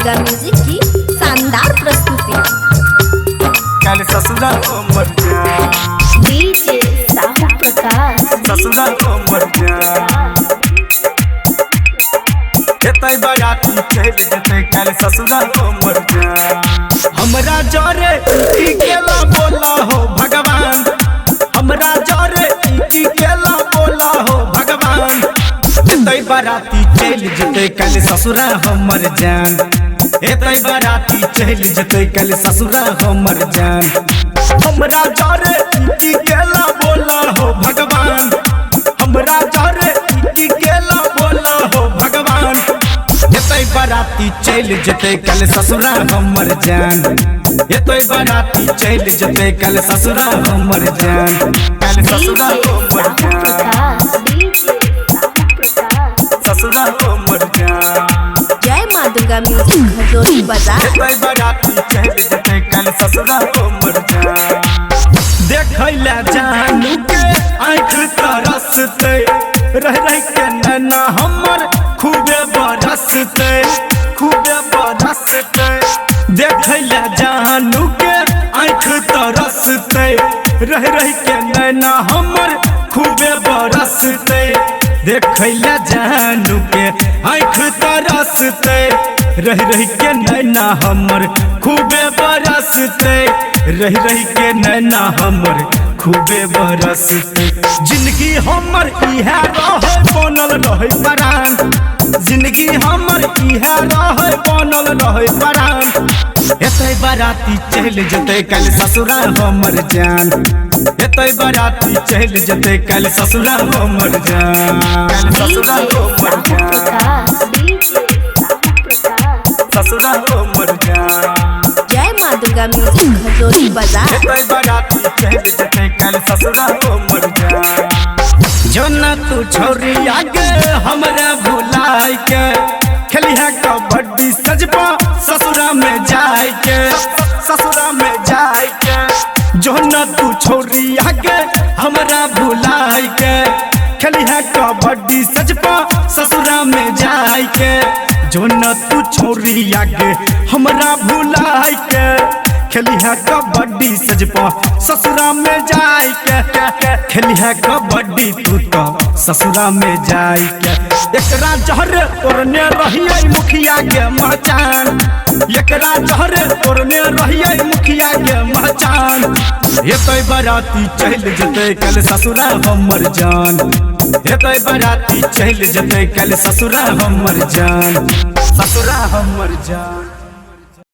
Durga music की शानदार प्रस्तुति। कल ससुरा हमर जान, डीजे साहू प्रकाश ससुरा हमर जान। एतै बाराती चलि जेतै कल ससुरा हमर जान। हमरा जरे की केला बोला हो भगवान, हमरा जरे की केला बोला हो भगवान। एतै बाराती चलि जेतै कल ससुरा हमर जान, एतै बाराती चलि जेतै कल ससुरा हमर जान। हमरा जरे की केला बोला हो भगवान, हमरा जरे की केला बोला हो भगवान। एतै बाराती चलि जेतै कल ससुरा हमर जान, एतै बाराती चलि जेतै कल ससुरा हमर जान। कल ससुरा हमर जान, ससुरा हमर जान। जय माँ दुर्गा म्यूजिक खजौली बाजार। एतै बाराती चलि जेतै कल ससुरा हमर जान। देखैला जानू के आँख तरसतै, रह रह के नैना हमर खूबे बरसतै, खूबे बरसतै। देखैला जानू के आँख तरसतै, रह रह के नैना हमर खूबे बरसतै। देखैला जानू के आँख तरसतै, रह रह के नैना हमर खूबे बरसतै, रह रह के नैना हमर खूबे बरसतै। जिंदगी हमर इहे रहै बनल रहै परान, जिंदगी हमर इहे रहै बनल रहै परान। एतै बाराती चलि जेतै कल ससुरा हमर जान, एतै बाराती चलि जेतै कल ससुरा हमर जान। कल ससुरा हमर जान, ससुरा हमर जान। जय माँ दुर्गा म्यूजिक खजौली बाजार। एतै बाराती चलि जेतै कल ससुरा हमर जान। जोना तू छोरी आगे हमरा भुलाय के, खेलिहा कबड्डी सजपा ससुरा में जाय के, ससुरा में जाय के। जोना तू छोरी आगे हमरा भुलाय के, खेलिहा कबड्डी सजपा ससुरा में जाय के। जोना तू छोरी आगे हमरा भुलाय के, खेलिहा कबड्डी सजपा ससुरा में जाय के। खेलिहा कबड्डी तू तो ससुरा में जाय के। एकरा जहर तोरने रहियै मुखिया के मचान, एकरा जहर तोरने रहियै मुखिया के मचान। एतै बाराती चलि जेतै कल ससुरा हमर जान, एतै बाराती चलि जेतै कल ससुरा हमर जान, ससुरा हमर जान।